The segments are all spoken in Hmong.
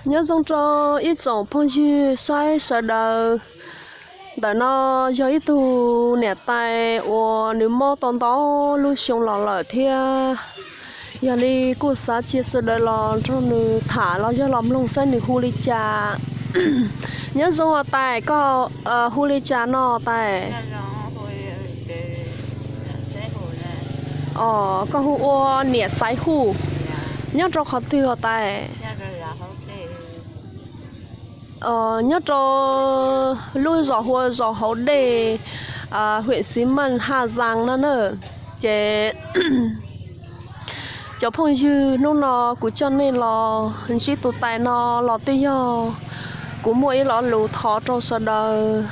Nyob zoo rau ib tsoom phooj ywg saib sawv daws. Ntawm no yog ib tug niam tais uas nws mob tau ntau lub xyoo los lawm thiab, yog li kuj xav cia sawv daws los nrog nws tham los yog los mloog saib nws hu li cas. Nyob zoo os tais, koj hu li cas no tais? Os, koj hu ua Niam Xaiv Hu. Nyob rau qhov twg os tais? Nyob rau lub zos hu ua zos Hauv Dej, hwm Xiv Maj Haj Zaas no na. Ces cov phooj ywg, hnub no kuv coj nej los ntsib tus tais no los twb yog kuv muaj ib lo lus thov rau sawv daws.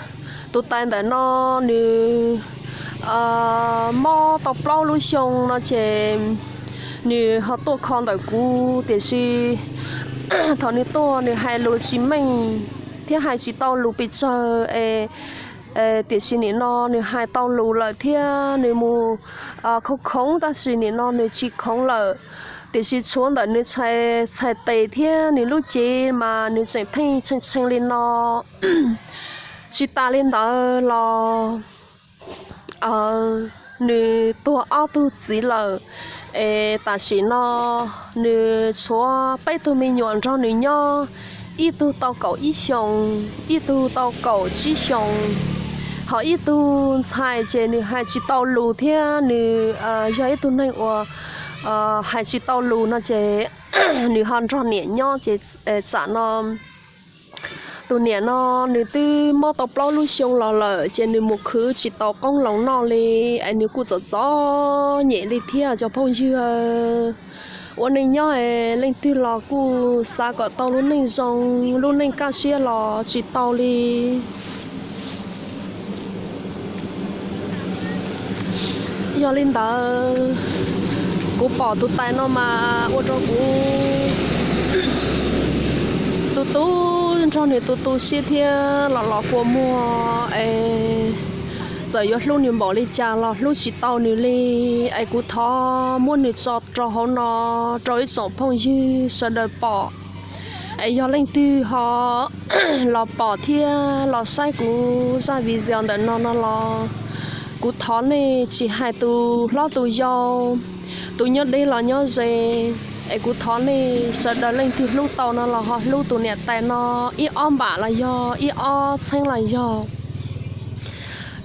Tus tais ntawm no nws mob tau plaub lub xyoo no ces nws ho tuaj kho ntawm kuv, tiam sis thaum nws tuaj nws hais lus tsis meej thiab hais tsis tau lus pes tsawg es, tiam sis nim no nws hais tau lus lawm thiab nws mus khoov khoov, tab sis nim no nws tsis khoov lawm. Tiam sis tshuav ntawm nws txhais tes thiab nws lub cev mas nws tseem pheej tshee tshee li no. Tsis tas li ntawd los nws tuag ob tug txiv lawm, es tam sim no nws tshuav peb tug me nyuam nrog nws nyob, ib tug tau kaum ib xyoos, ib tug tau kaum tsib xyoos, ho ib tug ntxhais ces nws hais tsis tau lus thiab nws yog ib tug neeg uas hais tsis tau lus no ces nws ho nrog niam nyob ces tsam no tus niam no nws twb mob tau plaub lub xyoo los lawm ces nws mus khwv tsis tau qoob loo noj li, es nws kuj txom txom nyem li thiab cov phooj ywg. Ua neej nyob es leej twg los kuj xav kom tau lub neej zoo, lub neej kaj siab los tsis tau li. Yog li ntawd, kuv pom tus tais no mas ua rau kuv tu tu nrog nws tu tu siab thiab los los kua muag es txawm yuav hlub nws npaum li cas los hlub tsis tau nws li. Es kuv thov muab nws tso rau hauv no rau ib tsoom phooj ywg sawv daws pom. Es yog leej twg ho los pom thiab los saib kuv zaj video ntawm no no los kuv thov nej tsis hais tus hlob tus yau, tus nyob deb los nyob ze. Es kuv thov nej sawv daws leej twg hlub tau no los ho hlub tus niam tais no ib ob npam los yog ib ob txheeb los yog.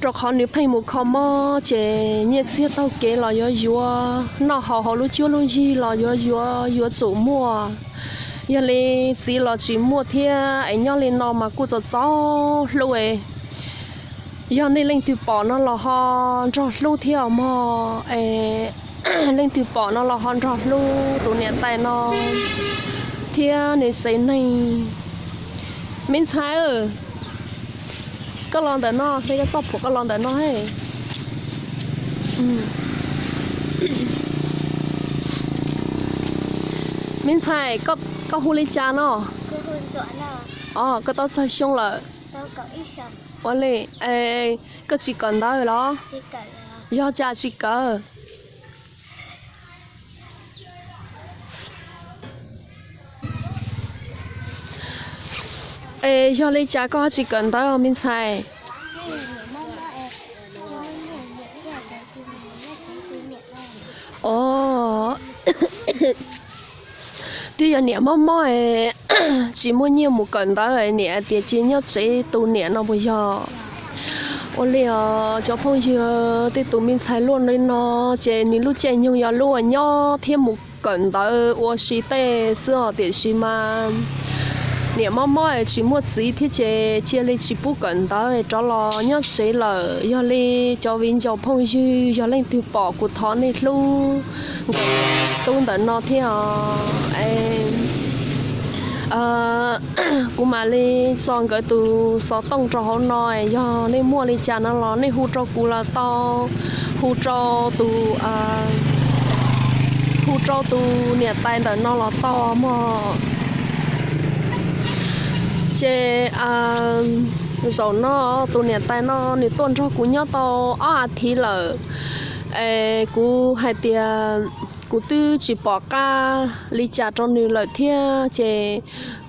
Rau qhov nws pheej mus kho mob ces nyiaj txiag taug kev los yuav yuav, noj haus hauv lub cuab lub yig los yuav yuav, yuav tsum muaj. Yog li txiv los tsis muaj thiab es nyob li no mas kuj txom txom hlub es. Yog nej leej twg pom no los ho nrog hlub thiab os mog. Es leej twg pom no los ho nrog hlub tus niam tais no thiab nws tsev neeg. Me ntxhais, koj los ntawm no, koj txoj phuam koj los ntawm no. Me ntxhais, koj hu li cas no? Os, koj tau txog xyoo lawm. Ua li, koj tsis kawm ntawv los? Yog cas tsis kawm? Es yog li cas koj tsis kawm ntawv me ntxhais? Os, twb yog niam mob mob es tsis muaj nyiaj mus kawm ntawv, niam tias cia nyob tsev tu niam no puas yog? Ua li os cov phooj ywg, tej tus me ntxhais luaj li no ces nws lub caij nyoog yog lub uas nyob thiab mus kawm ntawv ua si tej xwb os, tiam sis mas niam mob mob es tsis muaj txiv thiab ces cia li tsis pub kawm ntawv rov los nyob tsev lawm. Yog li cov viv ncaus phooj ywg, yog leej twg pom kuv thov nej hlub nkawd tub ntawm no thiab os. Kuv mam li tso nkawd tus xov tooj rau hauv no, yog nej muaj li cas no los nej hu rau kuv los tau, hu rau tus, hu rau tus niam tais ntawm no los tau mog. Ces zaum no tus niam tais no nws tuaj nrog kuv nyob tau ob as thiv lawm. Es kuv hais tias Kuv twb tsis pom qab li cas rau nws lawm thiab ces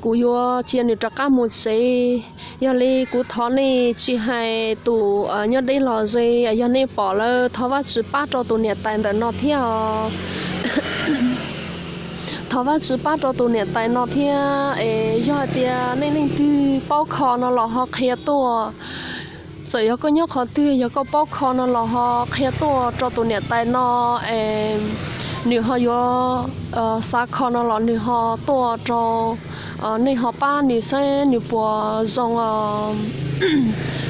kuv yuav cia nws rov qab mus tsev. Yog li kuv thov nej tsis hais tus nyob deb los ze, yog nej pom lawm thov Vajtswv pab rau tus niam tais ntawm no thiab os. Thov Vajtswv pab rau tus niam tais no thiab es yog hais tias nej leej twg paub kho no los ho qhia tuaj. Txawm yog koj nyob qhov twg, yog koj paub kho no los ho qhia tuaj rau tus niam tais no es nws ho yuav xav kho no los nws ho tuaj rau, nej ho pab nws saib nws puas zoo os.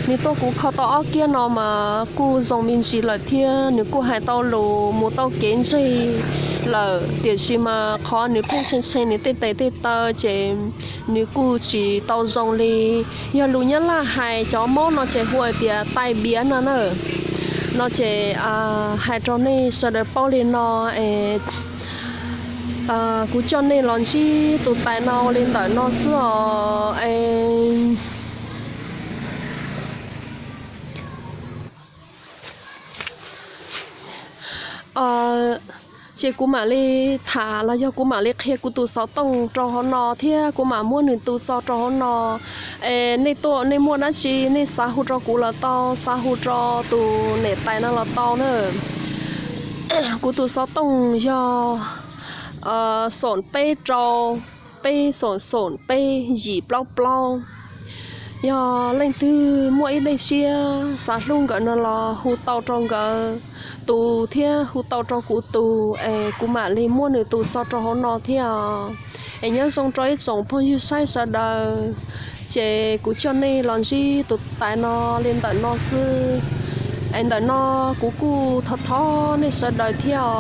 Nws tuaj kuv kho tau ob kiab no mas kuj zoo me ntsis lawm thiab nws kuj hais tau lus mus tau kev ntseg lawm, tiam sis mas qhov nws pheej tshee tshee nws tej tes tej taw ces nws kuj tsis tau zoo li. Yog lus Nyab Laj hais cov Hmoob no ces hu hais tias tai biav no na. No ces hais rau nej sawv daws paub li no es kuv coj nej los ntsib tus tais no li ntawm no xwb os. Ces kuv mam li tham los yog kuv mam li qhia kuv tus xov tooj rau hauv no thiab kuv mam muab nws tus txog rau hauv no. Es nej tuaj nej muaj dab tsi nej xav hu rau kuv los tau, xav hu rau tus niam tais no los tau na. Kuv tus xov tooj yog xoom peb rau peb xoom xoom peb yim plaub plaub. Yog leej twg muaj ib dej siab xav hlub nkawd no los hu tau rau nkawd tus thiab hu tau rau kuv tus es kuv mam li muab nws tus txog rau hauv no thiab. Es nyob zoo rau ib tsoom phooj ywg saib sawv daws, ces kuv coj nej los ntsib tus tais no li ntawm no xwb. Es ntawm no kuv kuj thov thov nej sawv daws thiab os.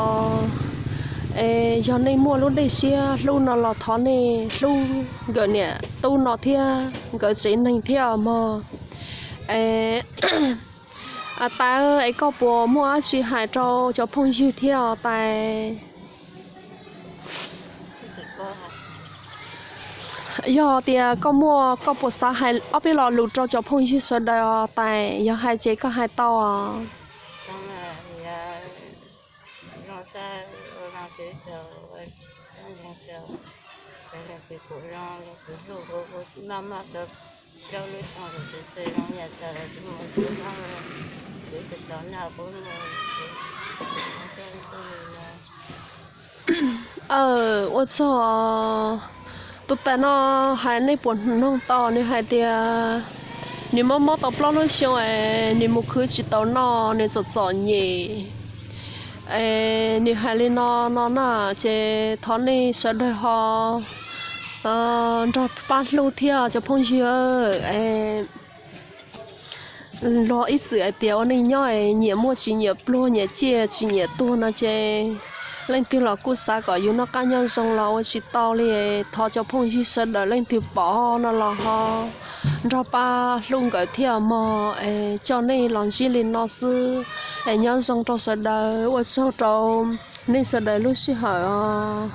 Es yog nej muaj lub dej siab hlub no los thov nej hlub nkawd niam tub no thiab nkawd tsev neeg thiab os mog. Es tais, es koj puas muaj dab tsi hais rau cov phooj ywg thiab os tais? Yog tias koj muaj, koj puas xav hais ob peb lo lus rau cov phooj ywg sawv daws os tais? Yog hais ces koj hais tau os. Ua tsaug, tus tais no hais nej puas mloog tau, nws hais tias nws mob mob tau plaub lub xyoo es nws mus khwv tsis tau noj, nws txom txom nyem. Es nws hais li no no na, ces thov nej sawv daws ho nrog pab hlub thiab cov phooj ywg. Luag ib txwm hais tias ua neej nyob nyiam muaj tsis nyiam pluag, nyiam ciaj tsis nyiam tuag no ces leej twg los kuj xav kom yus noj qab nyob zoo los ua tsis tau li. Thov cov phooj ywg sawv daws leej twg pom no los ho nrog pab hlub nkawd thiab mog. Es coj nej los ntsib li no xwb. Es nyob zoo rau sawv daws, ua tsaug rau nej sawv daws lub sij hawm os.